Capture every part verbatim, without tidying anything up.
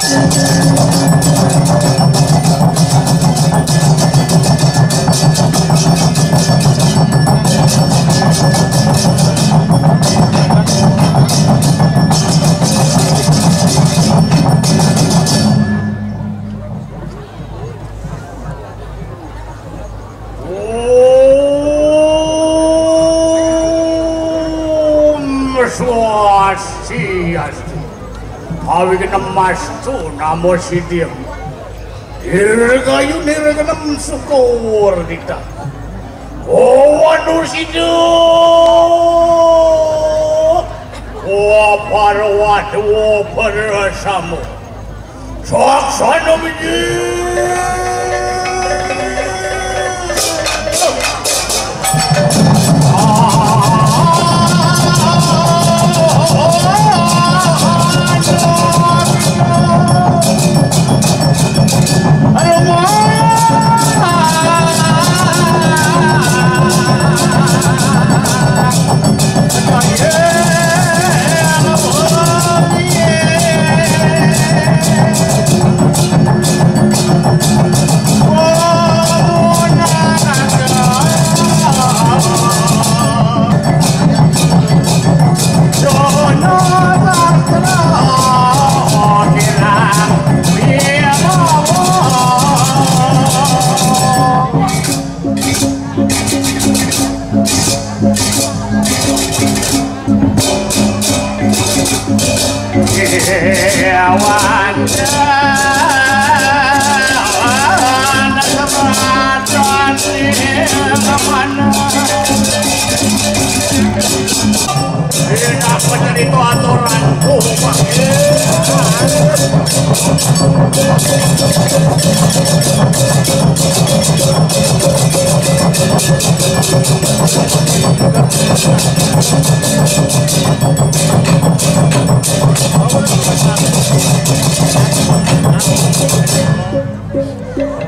Om Swastiastu. Awi nemastu namo sidim. Dirgayu nirganem sukur dita. Owanu sidu. Waparwat waparasamo. Saksana miji. Ini apa cerita aturan? Oh, Pak.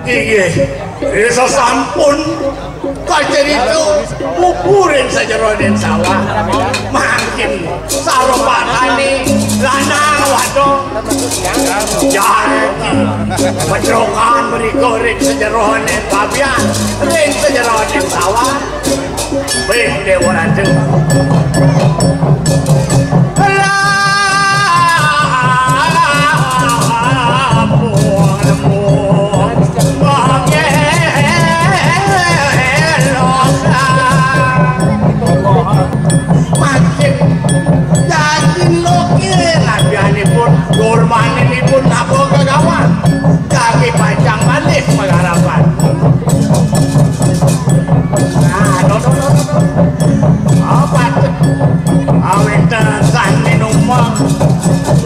Inggih, sasampun kacarita muburin sajeroning sawah. Mangkin sarupane lanang wadon jagi pecokan mriko ring sajeroning pabian, ring sajeroning sawah. Wih, Dewa Raja. Makin daging loke, rabianipun, kurmaninipun, napa kegawan? Kaki panjang malih pagarapan. Nah, no, no, no, no, no. Oh, patut. Ah, wénten sané numeng.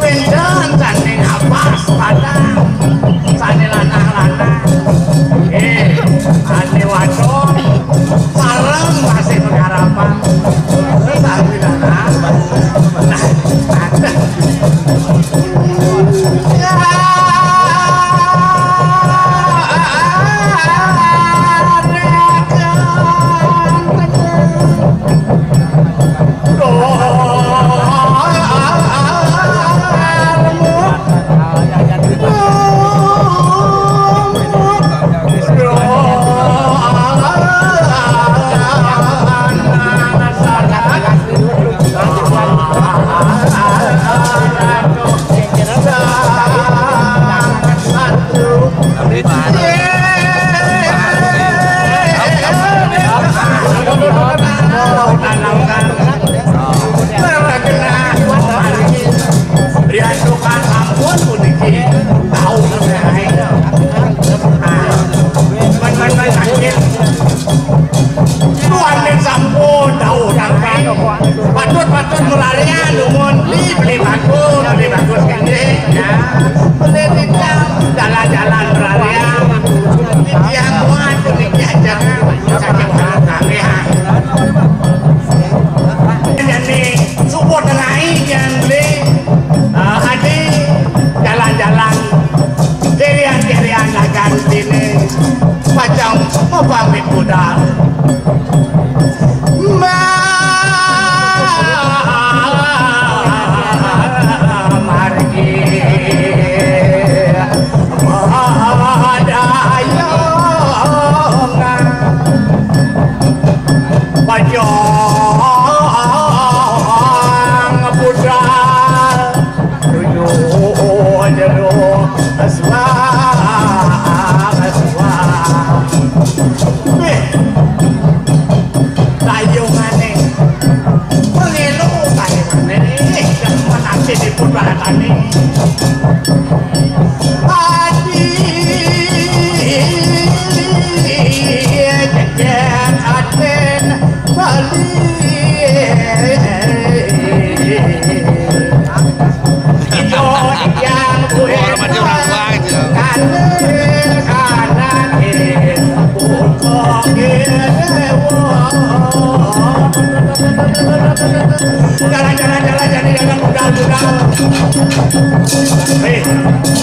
Wénten sané ngapas padang. Sané lanang-lanang. Eh, sané wadon. Sareng masih pagarapan. Sané lanang. Nah, ada. Riantukan sampun puniki tau ngenain. Nah, men-, men-, men-, sakit. Tuan ning sampun tau nangkal. Patut-patut merarian dumun beli, beli bagus, beli bagus kene, ya. Beli tidak jalan-jalan merarian. Tiang kuat puniki aja. Sakit kami, ha. Jadi subuh tengai jan beli, eh, adi jalan-jalan kirian-kirian lagan dini. Pacang mapamit budal. Ma-, margi. Jero suwah, suwah. Wih, layungane. Mengelo kayane. Menanti dipun baratane. Adi, jejen aten Bali. Ijo yang kuwi. Oh, orang mati orang tua gitu ya. Kane anake pucuk dewa. Jalan, jalan, jalan, jadi jalan budal-budal. Hei,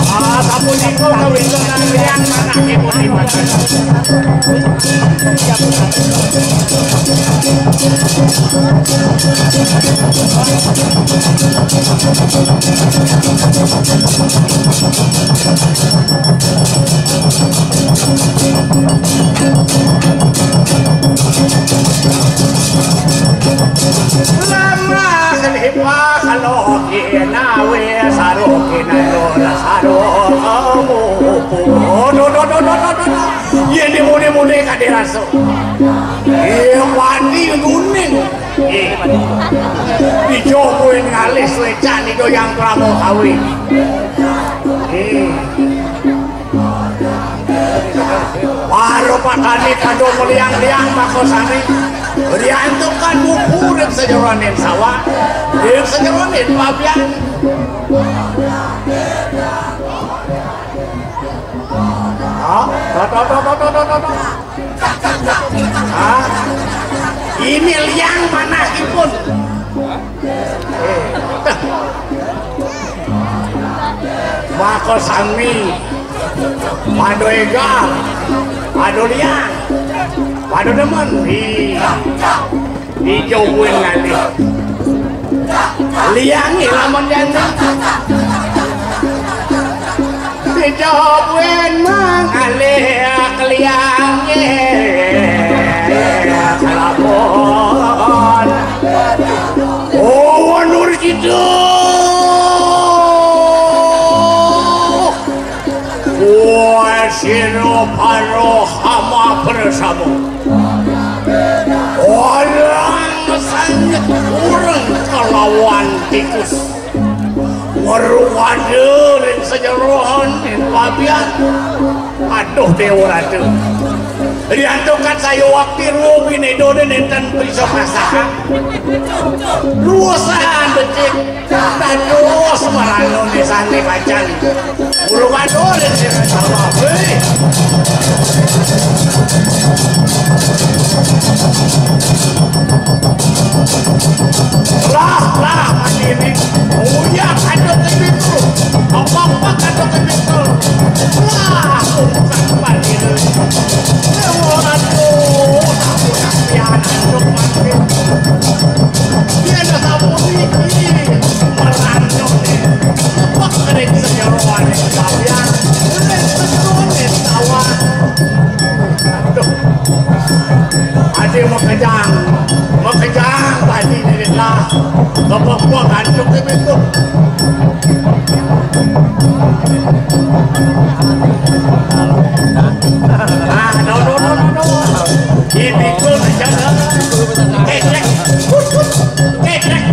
ah, sapunika kawitan yang mana ibu di mana? Lama kan hipah kalau kinawe saru kinalo saru kamu. Yen dimune-mune kadhe rasa. Iya, wani nguning. Nggih. Dijokoin ngalis lecan itu yang pramo kawi. Nggih. Waro padane kado meliang-liang makosane. Riantuk kan buku ring sejeroning sawah. Ring sejeroning pabian. Hah? Tok, tok, tok, tok, tok, tok, tok. Hah? Ini liang manahipun. Maka sami pada egal, pada liang, pada demen. Iya. Dijauhin ngalih. Liange lamun jane. Dijauhin mangalih liange. Kelapon. Oh, Nur Kidul. Kowe sira para hama bersama. Orang sanyet ureng kelawan tikus. Ngruwada ring sajeroning pabian. Aduh, Dewa Ratu. Riantukan saya wakti ruwinedone nenten prisa pasahan. Luwesan becik. Dados marana desane pacan. Urung atur sira sama. Hei. Lah, lah, mandiri. Uya kandung ke pintu. Apa-apa kandung ke pintu. Lah, bukan mandiri. Waduh, aku tak pian kandung mandiri. Yen sampun iki merantau ning sejeroning sampeyan, ning sejeroning sawah. Aduh. Ade makejang, makejang tadi nih lah. Bapak gua gantung ke pintu. Ah, no, no, no, no, no. Ini gol aja. Ketek. Ketek.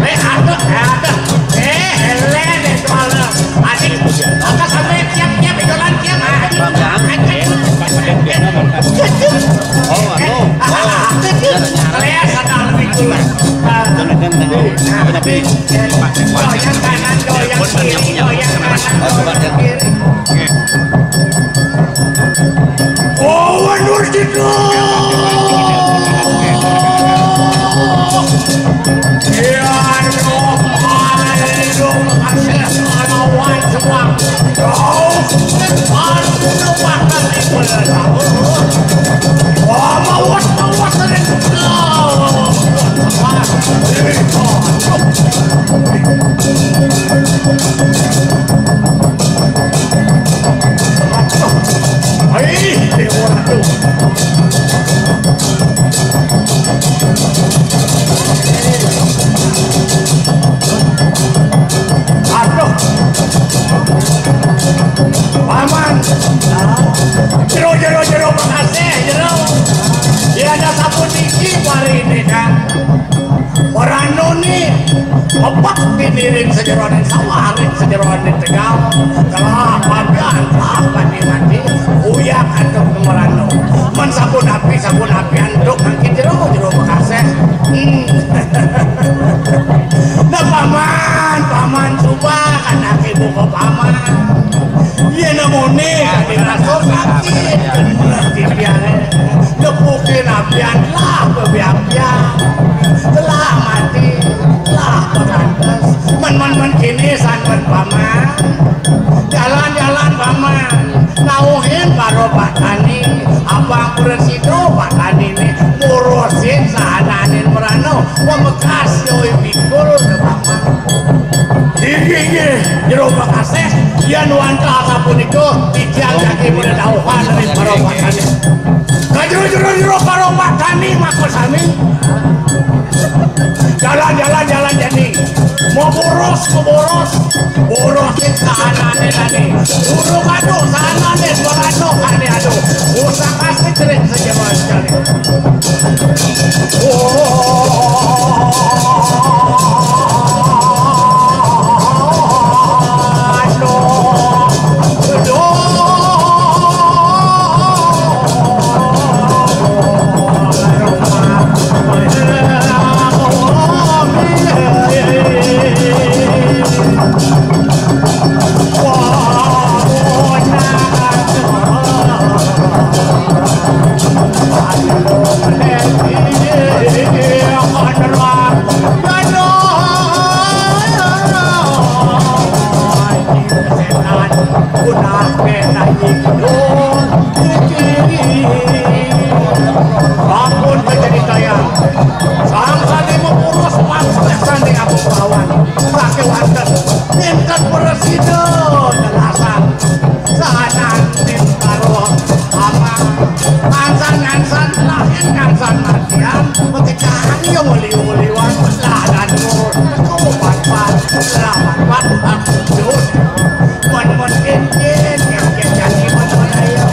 Eh, ada, ada. Eh, elen itu malah. Adik, angkat sampai tiap-tiap jalan tiap. Adik. Oh, anu. Oh. Lihat sana lebih kurang. Jangan, jangan, jangan. Tapi, Pak, Pak. Goyang kanan, goyang kiri, goyang kanan, goyang kiri. Oh, Nur Kidul. Ya, Nur, ayo, ayo, lawan semua. Kau, ayo, makan di mana? Oh, mawas, mawas, ayo. Aduh, Jero, jero, jero, makasih, jero. Ya, ada sapu niki pariné, Kang. Ora nuni, mepet diniring sajeroning sawah, ring sajeroning tegal. Telah pabian, telah mati-mati, uyak antuk merano. Men sapu napi, sapu napi antuk mangkin jero, jero makasih. Hmm. Nah, paman, paman, coba anak ibu ke paman. Yén amoné kadi rasa sakit, bener titiangé. Nepukin apian lah, bebi apian. Telah mati, telah bekantes. Men, men, men kini san men paman. Jalan-jalan paman. Nauhin para patani, abang presido patani né ngurusin sahananing merana, pamekas yoi pikul, paman. Inggih, inggih, jero makasih, yén wantah sapunika, titiang jagi madhedhauhan ring para patani. Ka jero, jero, jero para patani, maka sami. Jalan, jalan, jalan, jani. Maboros, maboros. Borosin sahanané dané. Urung aduh, sahanané, barano, ané aduh. Usah kasih kering saja, Mas, jani. Ampun kacaritayang. Sang Salima Purus masih sanding aku lawan. Sakéwanten. Nénten prasida nelasan. Sanan ning karo amang. Ngansan-ngansan lain ngansan matian. Makejang yo nguli-nguliwan. Lah dan mur. Kupat-pat. Lah pat-pat. Jus. Mon, mon, kin, kin, kin, kin, jani, mon, mon, ayo.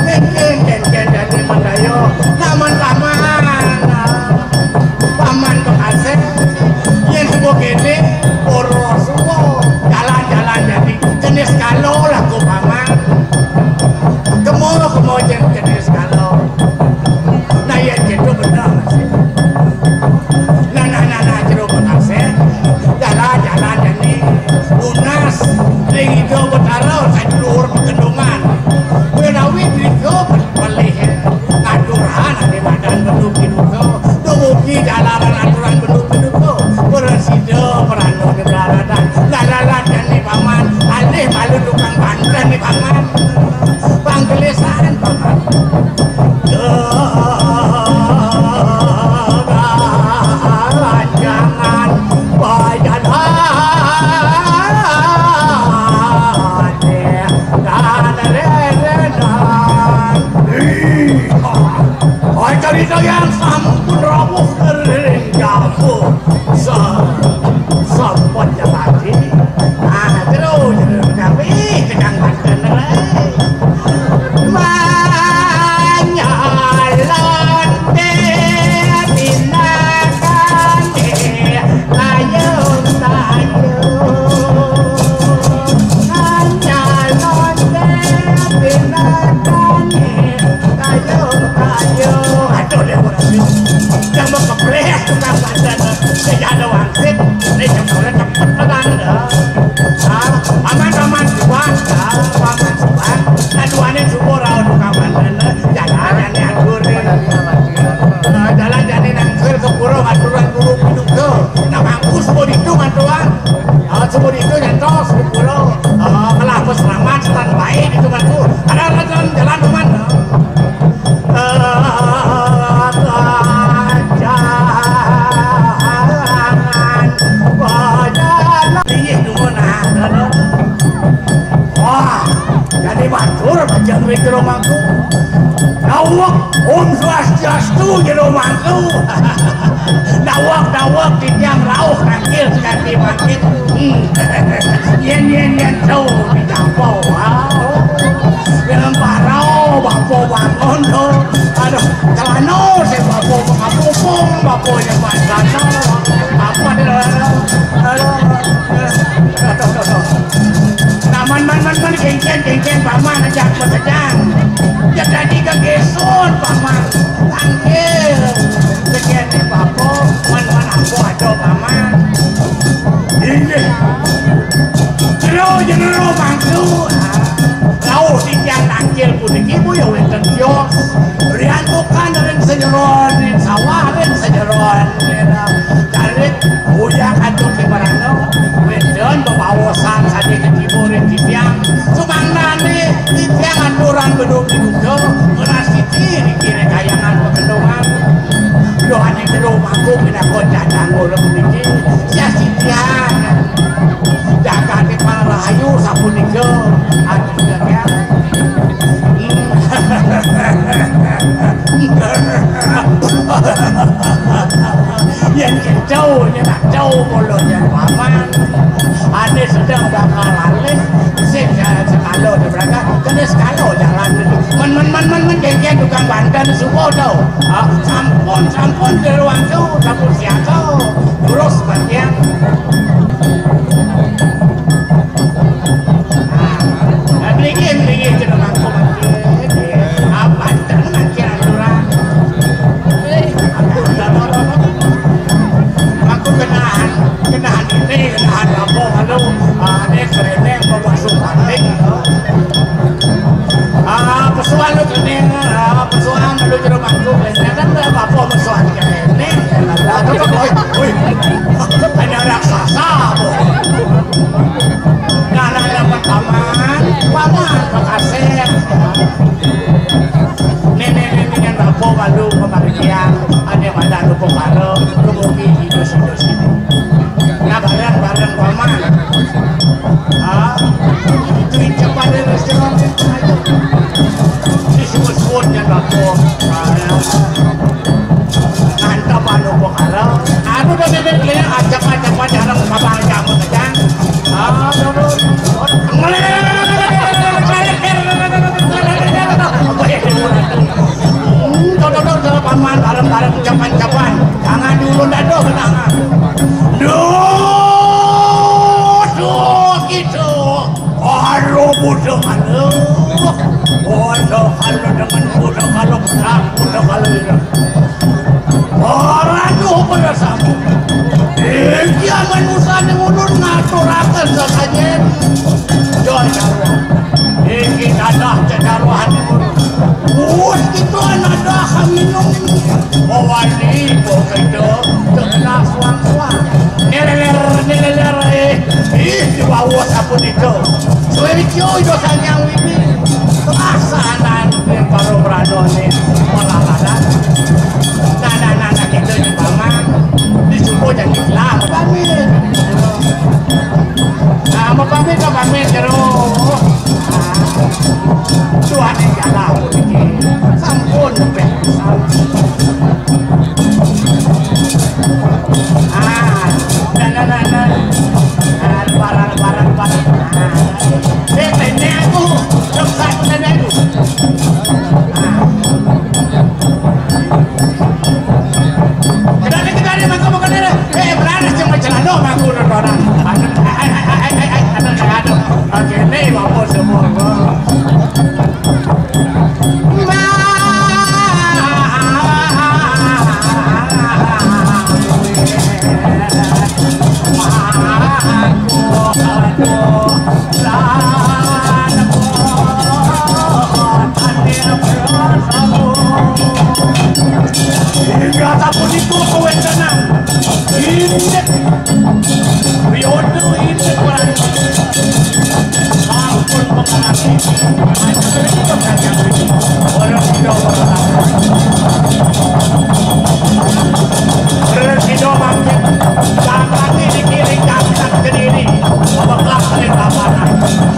Kin, kin, kin, kin, jani, mon, ayo. Laman, laman, ah. Paman bekasih. Yén suba kéné, boros suba. Jalan-jalan jani. Jenis kalo lah, ku paman. Kemo, kemo, jen-, jenis kalo. Nah, yén kéto bener, Mas. Nah, nah, nah, nah, jero bekasih. Jalan, jalan, jani. Nunas. Ring Ida Betara, saluhur pagendungan. Menawi drika pelih. Ngaturan ane madan bendu piduka. Dumugi jalaran aturan bendu piduka. Prasida merana keberatan. Lalaran jani paman. Alih malu tukang banten ni paman. Panggelisaan paman. Jangan bajalan. Ih, carita yang sampun rawuh ring jago. Sa-, sampun jabati. Ah, terus, terus, tapi sedang banten, eh. Manyalon deh, tindakan deh. Tayung, tayung. Anyalon deh, tindakan deh. Tayung, tayung. Aduh, deh, kurang. Yang mau kepleh, tukang padan. Sejak ada wangsit, ini jempolnya cepet tenang, dah. Ah, paman, paman, kuat, ah, paman, kuat. Aduh, aneh, syukur, ah, tukang padan. Jalan, aneh, atur, deh. Ah, jalan, jani nangkil ke pura, aturan guru piduka. Nah, bagus, mau ditu, aturan. Ah, semua itu nyantos di pura. Ah, kelah apa selamat, stand by di tempat tu. Ada, ada jalan, jalan, teman. Ah, jangan berjalan. Iya, dulu, nah, ada. Wah, jadi matur bajang ring jero mangku. Daweg, Om Swastiastu, jero mangku. Daweg, daweg, titiang rauh nangkil sakadi mangkin. Hmm. Yén, yén, yén, tuh, ditampa. Wah, Oh, ya, Pak, sana. Apa dia? Aduh, aduh, aduh, aduh. Nah, man, man, man, man, gengken, gengken, paman, ajak pesedang. Ya, tadi ke gesun, paman. Panggil. Sekian ni, Bapak. Man, man, apa ada, paman? Inggih. Jero, jero, mangku. Rauh titiang nangkil puniki, Bu, ya wénten tios. Riantukan ring sajeroning sawah, ring sajeroning, eh, tarik, uyah kantuk ing marana, wénten bebaosan sané ketiba ring titiang. Sumangdané titiang aturang bedu piduka, ngrastiti niki ring kahyangan pakendongan. Duh, ané jero mangku pinaka jadang kula puniki, sias titiang. Jagaté pang rahayu sapunika. Aduh, ya. Yén kéto, yén nak tau mula yén paman. Ané sedeng bakal alih, sing ja-, sekala diberangkat, kéné sekala jalan. Men, men, men, men, men, genggen tukang banten suba to. Ah, sampun, sampun, jero mangku, sampun siaga. Terus bagian. Nah, mriki, mriki, jero mangku, mangku. Ah, banten mangkin aturan. Mangku kenahan, kenahan ini, kenahan apa, lalu, ah, ini kereneng, bawa supating, ah, pesuan lu kereneng, ah, pesuan lu jero mangku, kereneng, kan apa, pesuan kereneng. Aduh, oi, oi. Hanya raksasa, apa? Nah, nah, nah, paman, paman, makasih. Nenek-nenek yang bapa malu kemargian, ada madan upakara, kemugi hidup-hidup sini. Nah, bareng-bareng paman. Ah, itu incepan dari restoran. Disebut-sebut yang bapa. Ah, ya. Mantap anu pokara. Aku udah bebek keliling, acak-acak pacaran, kabar kamu kejang. Ah, aduh, aduh. Apa ya, aduh, aduh, aduh, paman, bareng-bareng, capan-capan. Jangan diulun dado, kenangan. Duh, duh, gitu. Aduh, budak anak. Budak anak dengan budak anak besar, budak anak ini. Ora tuh pada sambung. Iki aman usah ning ulun ngaturaken sasajen. Joy Jarwo. Iki dadah cecarohan ning ulun. Wus kita nadah minum. Mawani kok kita kena suang-suang. Neleler, neleler, eh. Ih, dibawa sapunika. Suwékya Ida Sang Hyang Widi. Pelaksanaan ing para pranané peralahan. Nah, nah, nah, nah, kita di paman. Dicoba jadi gelang pamit. Nah, mau pamit, mau pamit, jero. Nah, Tuhan yang jalan, sampun, ah, nah, nah, nah, nah. Ah, lebaran, lebaran, lebaran. Ah. Eh, pendek aku. Rusak pendek aku. Ah. Kedari, kedari, mangko, mangko, kedari. Eh, berani cuma celana, mangko, nontonan. Aduh, ai, ai, ai, ai, ai, aduh, aduh. Oke, nih, bapak semua. Inggih sapunika kawéntenan. Indik. Riodo indik ora. Sampun mengalami. Ora sida ora. Ora sida mangkin. Jangkang ini kiri, jangkang kediri. Bekah ning lapangan.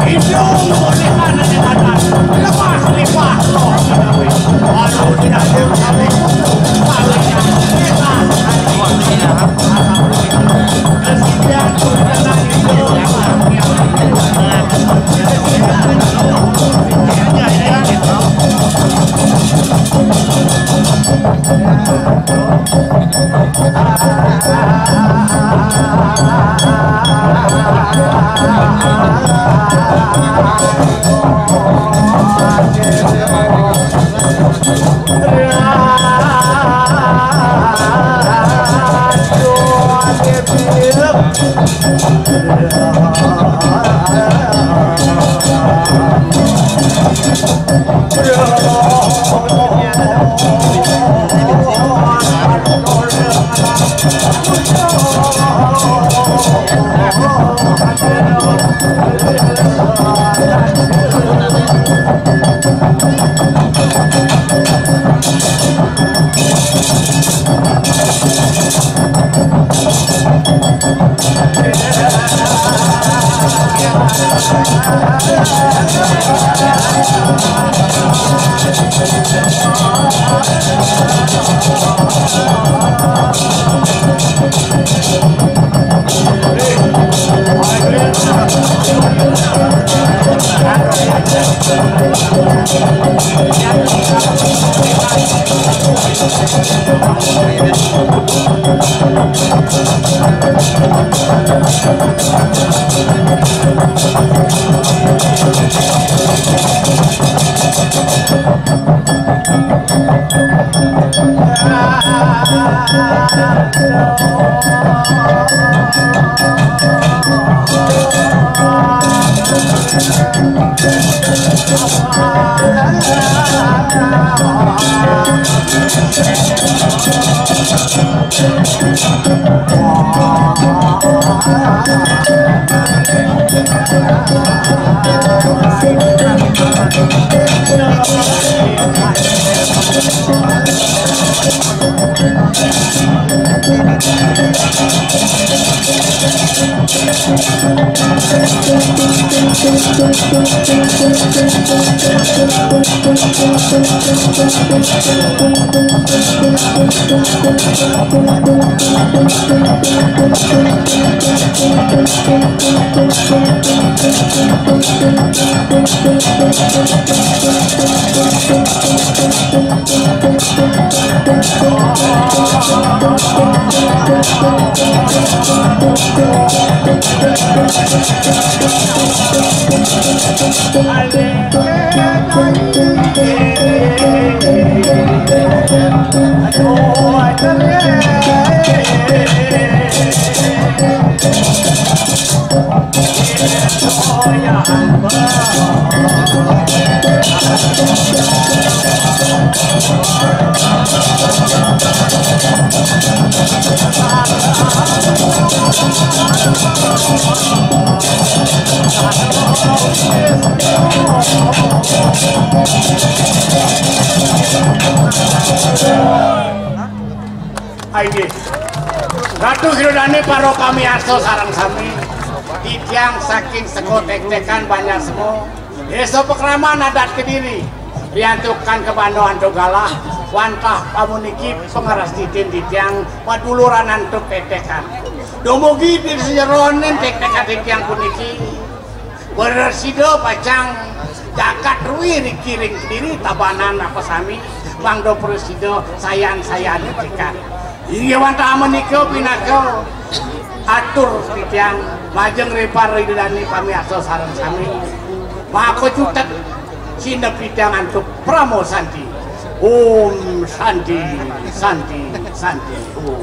Hidung boleh anak jabatan. Lepas lipat. Waduh, tidak ada kami. Paling kita. Ayo, Ratu Sri Dane, para pamiarsa sareng sami, titiang saking Seko Tektekan Banjar Semo, Desa Pakraman, adat Kediri, riantukan kabanda antuk galah, wantah pamuniki pangrastiti titiang paduluran antuk Tektekan. Dumugi di sajeroning Tektekan titiang puniki, prasida pacang jagat ruih riki ring Kediri, Tabanan apa sami, mangda prasida sayan-sayan titiang. Inggih wantah menika pinaka atur titiang majeng ring para Ida Dane pamiarsa sareng sami. Maka cutet sineb titiang antuk Parama Santi. Om Santi, Santi, Santi, Om.